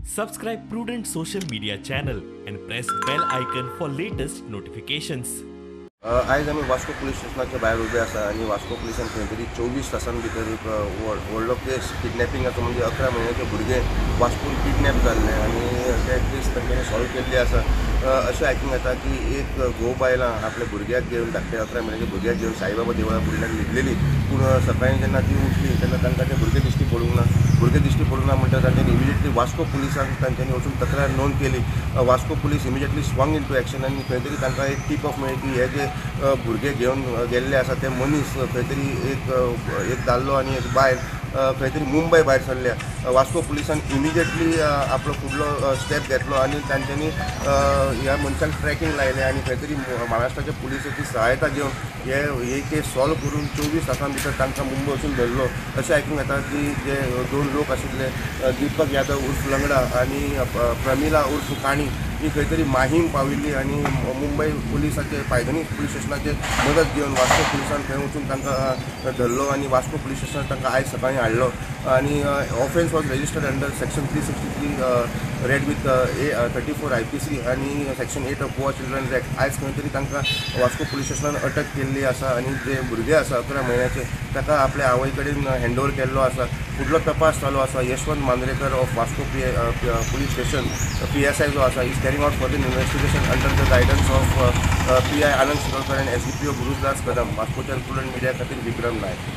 Subscribe Prudent Social Media channel and press bell icon for latest notifications. आयज आमी Vasco police स्टेशनाच्या भायर उबे आसा आनी वास्को पुलिसान खंय तरी 24 तासां भितर एक व्हडलो केस किडनॅपिंगाचो, म्हणजे 11 म्हयन्याचे भुरगें वास्कोन किडनॅप जाल्लें आनी ते केस तांच्यांनी सॉल्व केल्ली आसा. अशें आयकूंक येता की एक घोव बायलां आपल्या भुरग्याक घेवन, धाकटे 11 म्हयन्याच्या भुरग्याक घेवन साईबाबा देवळा फुडल्यान न्हिदलेली, पूण सकाळीं जेन्ना ती उठली तेन्ना तांकां तें भुरगें दिश्टी पडूंक ना. भुरगें दिश्टी पडूंक ना म्हणटा तांच्यांनी इमिजिएटली वास्को पुलिसांक तांच्यांनी वचून तक्रार नोंद केली. Vasco police immediately swung into action आनी खंय तरी तांकां एक टीप ऑफ मेळ्ळी की हे जे भुरगे घेवन गेल्ले आसा ते मनीस खंय तरी एक दादलो आनी एक बायल खंय तरी मुंबय भायर सरल्या. वास्को पुलिसान इमिजिएटली आपलो फुडलो स्टेप घेतलो आनी तांच्यांनी ह्या मनशांक ट्रॅकिंग लायलें आनी खंय तरी महाराष्ट्राच्या पुलिसाची सहायता घेवन हे केस सॉल्व करून 24 तासां भितर तांकां मुंबय वचून धरलो. अशें आयकूंक येता की जे 2 लोक आशिल्ले, दीपक यादव उर्फ लंगडा आनी प्रमिला उर्फ काणी, ही खंय तरी माहीम पाविल्ली आनी मुंबय पुलिसाचे पायधनी पुलीस स्टेशनाचे मदत घेवन वास्को पुलिसान थंय वचून तांकां धरलो आनी वास्को पुलीस स्टेशनार तांकां आयज सकाळीं हाडलो. आनी offence was registered under section 363 read with 34 IPC आनी section 8 of Goa children's act. आयज खंय तरी तांकां वास्को पुलीस स्टेशनान अटक केल्ली आसा आनी जे भुरगे आसा 11 म्हयन्याचे ताका आपल्या आवय कडेन हँड ओवर केल्लो आसा. फुडलो तपास चालू आसा. Yashwant Mandrekar of Vasco police station PSI जो आसा is carrying out further investigation under the guidance of PI Anand Shirodkar and SDPO Gurudas Kadam. वास्कोच्या प्रुडंट मिडिया खातीर विक्रम नायक.